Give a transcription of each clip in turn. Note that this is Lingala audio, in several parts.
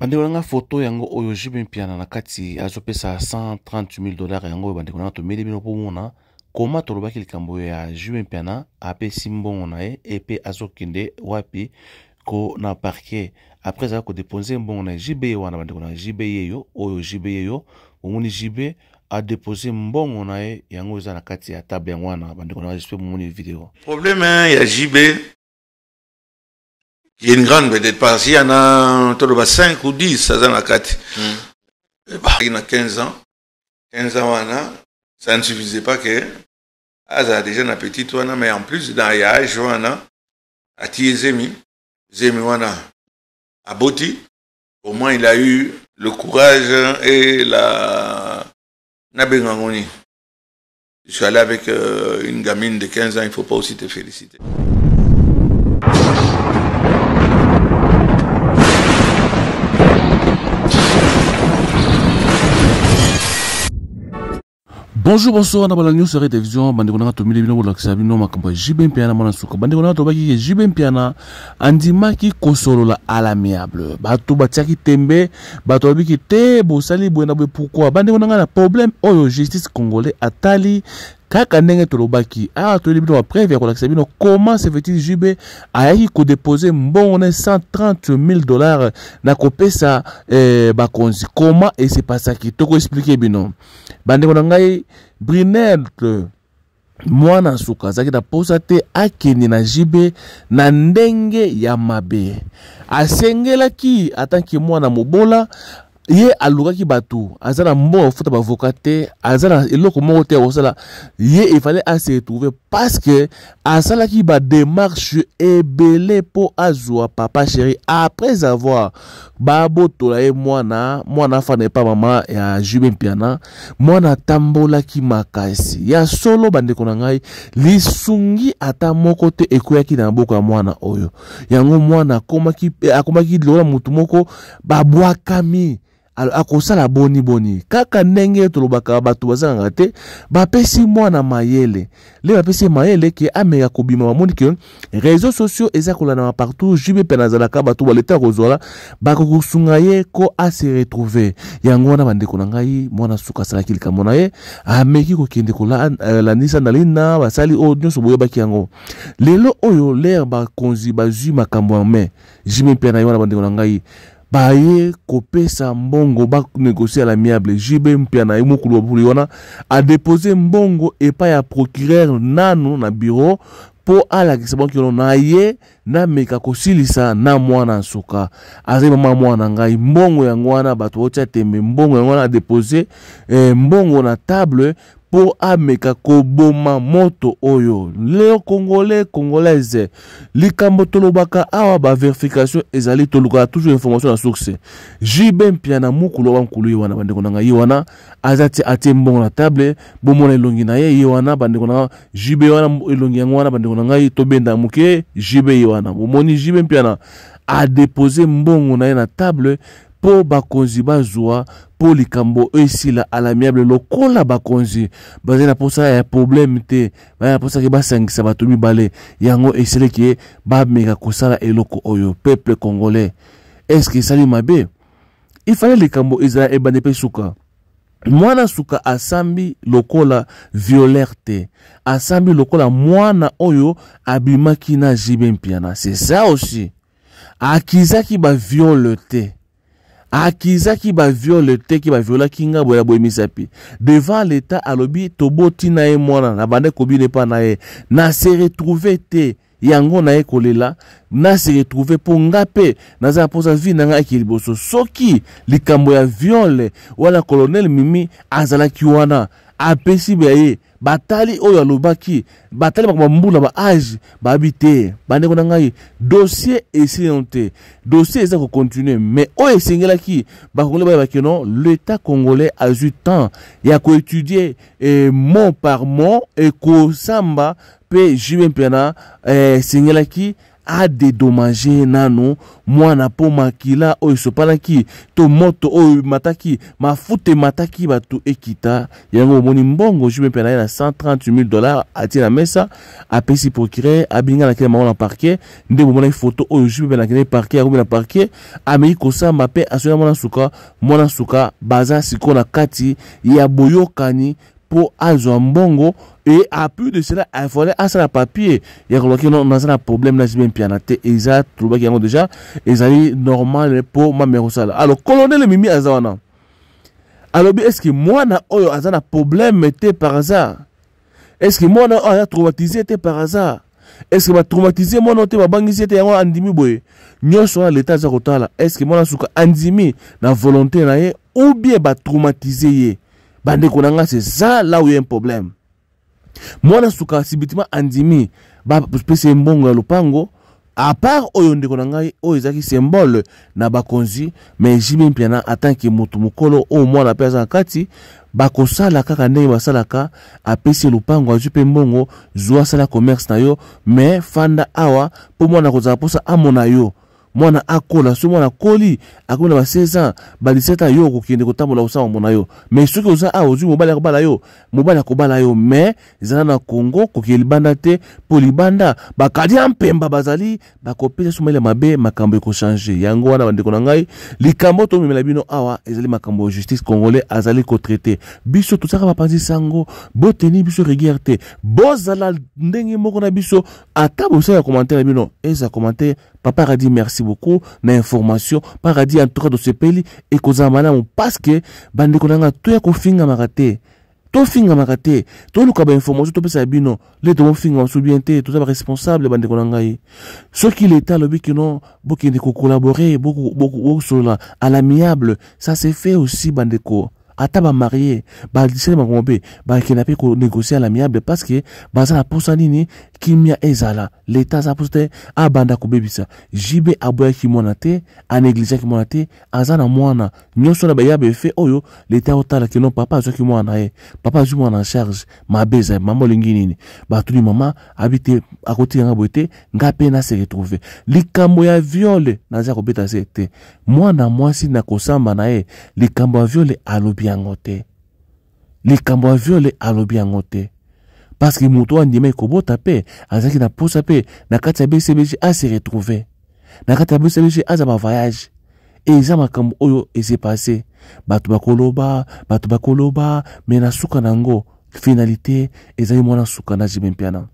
Bandeko na nga foto yango oyo JB Mpiana na kati azopesa 130 000 dollars yango oyo bandeko na nga tomeli bino mpo mona koma tolobaki likambo ya JB Mpiana apesi mbongo na ye epe azokende wapi ko na parquet après azala kodepose mbongo na ye JB ye wana bandeko na JB ye yo oyo JB ye yo omoni JB adepose mbongo na ye yango eza na kati ya table yango wana bandeko na nga j'espère bomoni video. Problème ya JB qui est une grande vedette parce qu'il y en a toloba 5 ou 10 aza na kati bah, na 15 ans 15 ans wana ça ne suffisait pas que azala déjà na petite wana mais en plus na ya age wana atie zemi zemi wana aboti au moins il a eu le courage et la nabenga ngo nini. Je suis allé avec une gamine de 15 ans, il faut pas aussi te féliciter. Bonjour, bonsoir, na bala news ya télévision, bandeko nanga tomili bino bolakisa bino makambo ya JB Mpiana mwana suka. Bandeko nanga tobaki ke JB Mpiana andimaki kosolola à l'amiable. Bato batiaki tembe, bato babiki te bosali boye na boye pourquoi? Bandeko nanga na problème oyo justice congolais atali kaka ndenge tolobaki. Awa toyeli bino ba preuve ya kolakisa bino comment se fait-il JB ayaki kodepose mbongo na 130 000 dollars na kopesa bakonzi. Comment esepasaki? Toko expliquer bino. Bandeko na ngai, Brunel mwana suka azalaki na posa te akende na JB na ndenge ya mabe. Asengelaki atanke mwana mobola, ye alukaki bato, aza na mbongo ya kofuta ba avocat te, aza na eloko moko te ya kosala. Ye il fallait a se retrouver parce que asalaki ba démarche ebele po azwa papa chéri après avoir babotola ye mwana, mwana afanda epa mama ya JB Mpiana, mwana atambolaki makasi. Ya solo bandeko na ngai, lisungi ata moko te ekweyaki na maboko ya mwana oyo. Yango mwana akomaki lokola motu moko babwakami. Alors, akosala boni boni kaka ndenge tolobaka bato bazangaka te, bapesi mwana mayele. Le bapesi mayele ke ameka kobima, bamoni ke réseaux sociaux eza kolandama partout, JB mpe nazalaka bato ba leta kozwala bakokosunga ye ko a se retrouver. Yango wana bandeko na ngai, mwana suka asalaki likambo na ye, ameki kokende kolandisa na lina basali oyo nyonso boyebaki yango. Lelo oyo l'air bakonzi bazwi makambo ya main, JB mpe na ye wana bandeko na ngai baye kopesa mbongo ba négocier à l'amiable. JB Mpiana ye mokulu wa buli wana a déposer mbongo epai ya procureur nanu na bureau po alakisa bango kino na ye na meka kosilisa na mwana nsuka. Azali mama mwana ngai mbongo yango wana bato baotia tembe, mbongo yango wana a déposer mbongo na table po ameka koboma moto oyo. Leo congolais congolaise likambo tolobaka awa ba vérification ezali, tolukaka toujours information na source. JB Mpiana mokolo wa nkulu ye wana bandeko na ngai, ye wana aza ti atie mbongo na table, bomona elongi na ye, ye wana bandeko na JB wana elongi yango wana bandeko na ngai, tobenda moke JB ye wana. Bomoni JB Mpiana a déposer mbongo na ye na table po bakonzi bazwa po likambo esila à l'amiable. Lokola bakonzi bazali na posa ya problème te, bazali na posa ke basangisa bato mibale, yango esiliki ye bameka kosala eloko oyo. Peuple congolais, est-ce que esali mabe? Il fallait likambo ezala ebande pe suka. Mwana suka asambi lokola violeur te, asambi lokola mwana oyo abimaki na JB Mpiana. C'est ça aussi. Akizaki ba viol te. Akizaki ba viol te ki ba violaki nga boya boye misapi. Devant l'état alobi toboti na ye mwana na bande kobine pa na ye. Na se retrouver te yango na ye kolela, na se retrouver po nga pe naza posa vie na nga ekeli liboso. Soki likambo ya viol wala colonel Mimi azalaki wana apesi ba ye batali oyo alobaki, batali makambo ya mbula ba age babi te. Bandeko na ngai, dossier esili nano te, dossier eza kocontinue, mais oyo esengelaki bakongolais bayeba ke non, l'état congolais azwi temps ya koétudier mot par mot ekosamba pe JB Mpiana esengelaki. Adedommage nanu mwana mpo makila oyo esopanaki to moto oyo emataki, mafuta emataki, bato ekita. Yango omoni mbongo JB Mpiana ye na 138 000 $ atie na mesa, apesi procureur abinga na kele bango na parquet. Nde bomonaki photo oyo JB Mpiana akendaki parquet, akomi na parquet, ameki kosamba mpe asoli na mwana suka. Mwana suka baza sikoyo na kati ya boyokani mpo azwa mbongo. Et à plus de cela, il fallait asala papier ya kolobaki non, naza na problème na JB Mpiana te. Eza tolobaki yango déjà, ezali normal mpo mame kosala. Alors colonel Mimi aza wana, alobi: est ce que mwana oyo aza na problème te par hasard? Est ce que mwana oyo aza traumatisé te par hasard? Est ce que batraumatise mwana oyo te, babangisi ye te, yango andimi boye nyonso wana? Leta aza kotala: est ce que mwana suka andimi na volonté na ye ou bien batraumatise ye? Bandeko na nga, c'est ça là où il y a un problème. Mwana suka subitement andimi, bapesi ye mbongo ya lopango à part oyo, ndeko na ngai, oyo ezalaki symbole na bakonzi. Mais JB Mpiana en tant que moto mokolo oyo mwana mpe aza na kati, bakosala kaka ndenge basalaka. Apesi lopango, azwi mpe mbongo, zwa, asala commerce na yo, mais fanda awa mpo mwana kozala mposa amona yo. Mwana akola, soki mwana akoli, akomi na ba 16 ans, ba 17 ans, yo okokende kotambola, kosala mambo na yo. Mais soki oza awa, ozwi mobali, akobala yo, mobali akobala yo, mais ezala na Congo, kokende libanda te, mpo libanda bakadi ya mpemba bazali, bakopesa so mayele mabe, makambo ekochange. Yango wana, bandeko na ngai, likambo tomemela bino awa ezali makambo ya justice congolais azali kotraite. Biso tozalaka bapanzi sango, boteni biso rigueur te, bozala ndenge moko na biso. Ata bosala commentaire na bino, eza commentaire. Papa Radi, merci beaucoup na information. Papa Radi, en tout cas tosepeli, ekozala malamu, parce que bandeko na nga, toya kofingamaka te, tofingamaka te, toluka bainformation topesa bino. Le tomofingama so bien te, toza baresponsable. Bandeko na ngai, soki leta alobi kino bokende kocollabore, bokosolola à l'amiable, ça se fait aussi. Bandeko, ata bamarie balisali makambo mpe bakenda mpe konégocier à l'amiable, parce que baza na posa nini? Kimia ezala. Leta aza posa te abanda kobebisa. JB aboyaki mwana te, anégligeaki mwana te, aza na mwana nyonso na baya befe oyo leta otala kino papa azwaki mwana na ye, papa azwi mwana en charge. Mabe ezali, mama olingi nini? Batuni mama, abi te, akotikanga boye te, nga mpe na se retrouve. Likambo ya viol naza kobeta se te. Mwana mwasi na kosamba na ye, likambo ya viol alobi yango te, likambo ya viol alobi yango te, parce que moto oyo andima ekobota mpe azalaki na posa mpe na kati ya BCBG ase retrouve, na kati ya BCBG aza bavoyage. Eza makambo oyo ese passe, bato bakoloba, bato bakoloba, mais na suka na yango, finalité ezali mwana suka na JB Mpiana.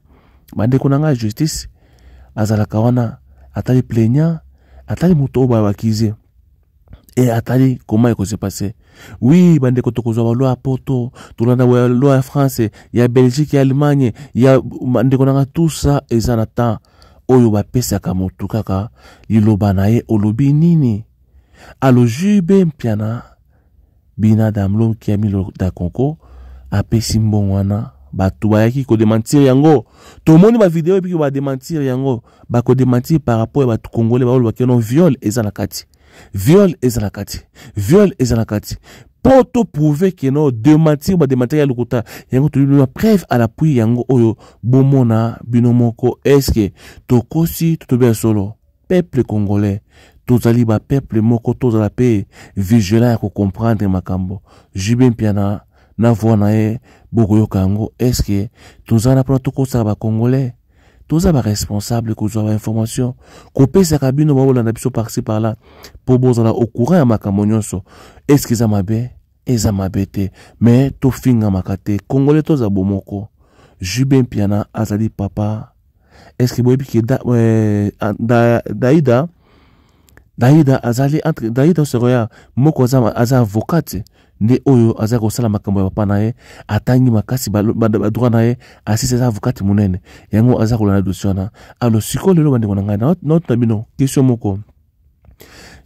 Bandeko na ngai, justice azalaka wana, atali plaignant, atali moto oyo babakize e atali comment ekose passe. Oui, bandeko, tokozwa baloi ya poto, tolanda loi ya France, ya Belgique, ya Allemagne, ya bandeko na nga, tout ça eza na temps oyo bapesaka motu kaka liloba na ye. Olobi nini? Alo JB Mpiana bina damlo kiamilo dakonko apesi mbongo wana, bato bayaki kodémentir yango. Tomoni bavideo epiki badémentir yango, bakodémentir par rapport ya bato congolais baolobaki no viol eza na kati, viol eza na kati, viol eza na kati, mpo toprouve ke no démentir, badémentir ya lokuta. Yango toyebi, preuve à l'appui, yango oyo bomona bino moko. Est-ce tokosi to tobi ya solo? Peuple congolais, tozali bapeuple moko, tozala mpe vigilant ya kocomprendre makambo. JB Mpiana na voix na ye, bokoyoka yango. Est-ce toza na mpona tokosaka bacongolais? Toza baresponsable kozwa bainformation, kopesaka bino baolanda biso par-ci par-là, mpo bozala au courant ya makambo nyonso. Est-ce eza mabe? Eza mabe te, mais tofingamaka te. Congolais, toza bomoko. JB Mpiana azali papa. Est-ce boyebi ke da, da, Daida, Daida azali entre Daida Seroya moko aza, aza avocate nde oyo aza kosala makambo ya papa na ye, atangi makasi badroit na ye, asisi, aza avocate monene, yango aza kolanda dossier wana. Alors sikoyo lelo, bandeko na ngai, naotuna bino question moko.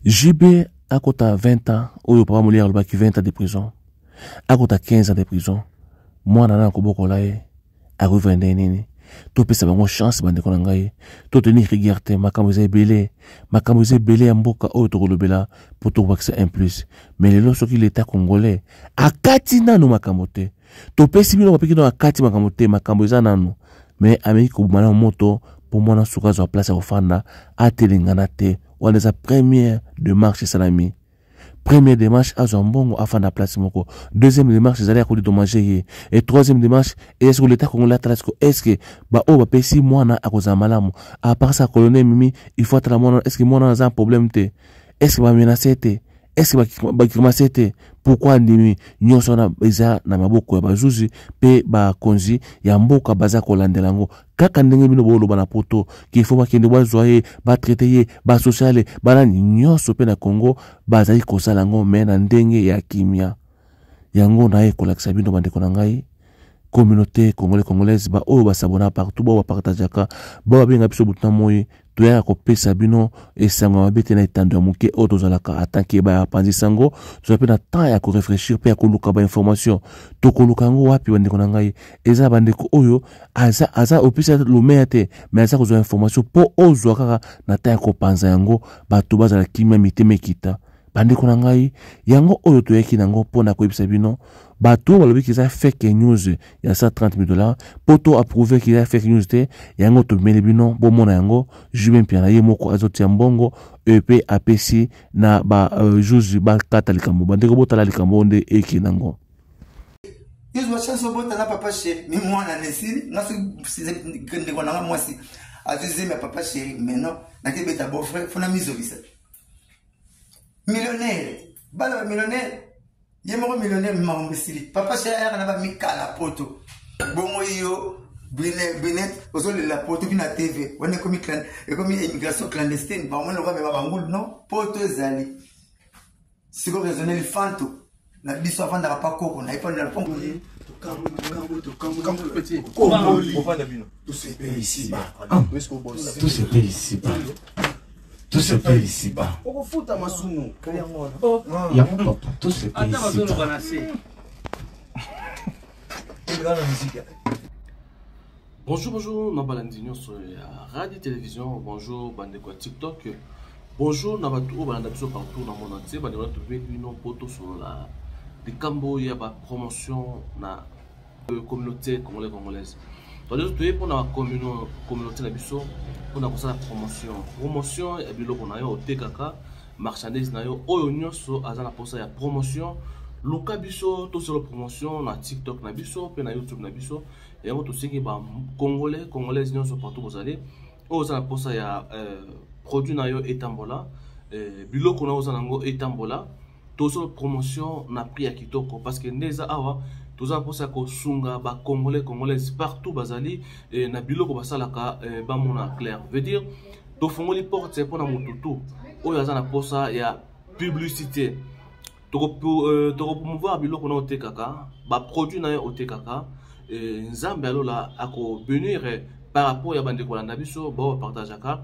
JB akota 20 ans oyo papa Molière alobaki, 20 ans de prison, akota 15 ans de prison, mwana na kobokola ye akovivre ndenge nini? Topesa bango chance. Bandeko na ngai, totenir rigueur te. Makambo eza ebele, makambo eza ebele ya mboka oyo tokolobela mpo tokobakisa un plus. Mais lelo, soki l'état congolais akati nano makambo te, topesi bino bapeki no akati makambo te, makambo eza nano, mais ameki koboma nano moto. mpo mwana suka azwa place ya kofanda, atelengana te. Wana eza première démarche esalami. Première démarche, azwa mbongo, afanda place moko. Deuxième démarche ezali ya kodédommager ye. Et troisième démarche eza siko leta congolais atala siko est ce que baoyo bapesi mwana akozala malamu. À part ça, colonel Mimi, il faut atala mwana, est ce que mwana aza problème te, est ce que bamenace te, est ce que bagrimace te, pourquoi andimi. Nyonso wana eza na maboko ya bazuzi mpe bakonzi ya mboka, baza kolandela yango kaka ndenge bino booloba na Poto qu'il faut bakende bazwa ye, batraite ye, basociale, banani nyonso. Mpe na Congo bazali kosala yango, mais na ndenge ya kimia. Yango naye kolakisa bino, bandeko na ngai, communauté congolais, congolaise, baoyo basabona partout, bao bapartageaka, bao babenga biso butu na moi. Toyaka kopesa bino esango ya mabe te na etando ya moke oyo tozalaka. Atanke bapanzi sango, tozala mpe na temps ya koréfléchir mpe ya koluka bainformation. Tokoluka yango wapi, bandeko na ngai? Eza bandeko oyo aza, aza opesa lomeya te, mais aza kozwa information mpo ozwa kaka na temps ya kopanza yango, bato bazala kimia, mitema ekita. Bandeko na ngai, yango oyo toyaki nango mpona koyebisa bino. Bato balobiki eza fake news ya 130 000 $, mpo to approuve ki eza fake news te. Yango tomeli bino, bomona yango. JB Mpiana ye moko azotia mbongo mpe apesi na bajuge bakata likambo. Bandeko, botala likambo oyo nde eki nango. Yozwa chance obota na papa chéri, mi mwana na esili nga. Soki ndeko nanga mwasi azwi zemi ya papa chéri, maintenant nakebeta beau frère fona mizokisa millionnaire, bana ba millionnaire, ye moko millionnaire, makambo esili. Papa chéri ayaka na bamikala Poto. Bongo yo Binet, ozolela Poto mpi na TV wana ekomi immigration clandestine. Bamoni lokola mema bangulu. Non, Poto ezali sikoyo raisonne lifanto na biso avandaka pa koko na ye pa na Tout se paye ici-bas. Tout se paye ici-bas. Tout se paye ici-bas. Okofuta masumu. Yango papa, tout se paye ici-bas. Bonjour, bonjour, na balandi nyonso ya radio télévision. Bonjour bandeko ya TikTok. Bonjour na bato oyo balanda biso partout na monde entier. Bandeko, tobengi bino mpo tosolola likambo ya bapromotion na communauté congolais, congolaise. Toye mpona communauté na biso, mpona kosala promotion ya biloko na yo otekaka, marchandise na yo. Oyo nyonso aza na mposa ya promotion, luka biso, tosala promotion na TikTok na biso mpe na YouTube na biso. Yango tosengi bacongolais, congolaise nyonso partout bozali, oyo oza na mposa ya produit na yo etambola, biloko na yo oza nango etambola, tozosala promotion na prix ya kitoko, parce que nde eza awa toza na mposa ya kosunga bacongolais, congolaise partout bazali, na biloko basalaka, bamona clair. Veut dire tofungoli porte mpona motu tu oyo aza na mposa ya publicité. Tokopromouvoir biloko na otekaka, baproduit na yo otekaka. Nzambe alola akobénir par rapport ya bandeko balanda biso, bao bapartageaka,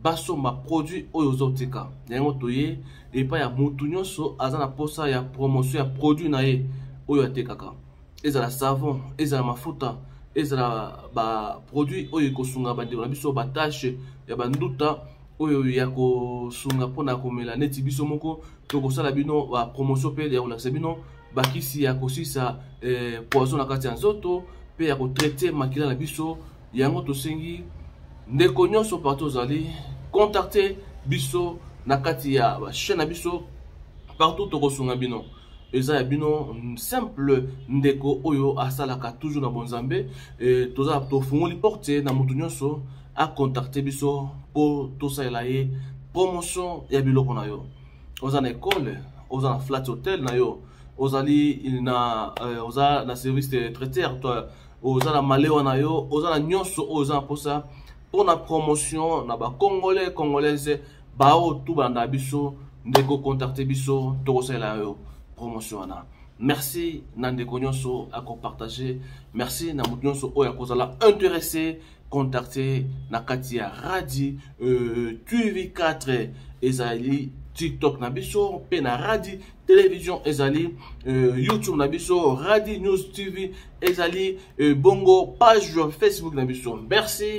basomba produit oyo ozoteka. Yango toye epai ya motu nyonso aza na mposa ya promotion ya produit na ye oyo atekaka, ezala savon, ezala mafuta, ezala baproduit oyo ekosunga bandeko na biso, batache ya banduta, oyo ya kosunga mpona komela. Neti biso moko tokosala bino bapromotion mpe ya kolakisa bino bakisi ya kosisa poison na kati ya nzoto mpe ya kotraite makila na biso. Yango tosengi ndeko nyonso partout ozali, contacte biso na kati ya bachaîne na biso partout, tokosunga bino. Eza ya bino simple ndeko oyo asalaka toujours na bonzambe. Toza tofungoli porte na motu nyonso acontacte biso mpo tosalela ye promotion ya biloko na yo. Oza na ekole, oza na flat hotel na yo, ozali na oza na service de traiteur, to oza na malewa na yo, oza na nyonso oyo oza na mposa mpona promotion na bacongolais, congolaise, bao tu balanda biso. Ndeko, contacte biso, tokosalela yo promotion wana. Merci na ndeko nyonso akopartage. Merci na moto nyonso oyo akozala intéressé, contacte na kati ya Radi TV4, ezali TikTok na biso, mpe na Radi Télévision, ezali YouTube na biso, Radi News TV ezali bongo page Facebook na biso. Merci.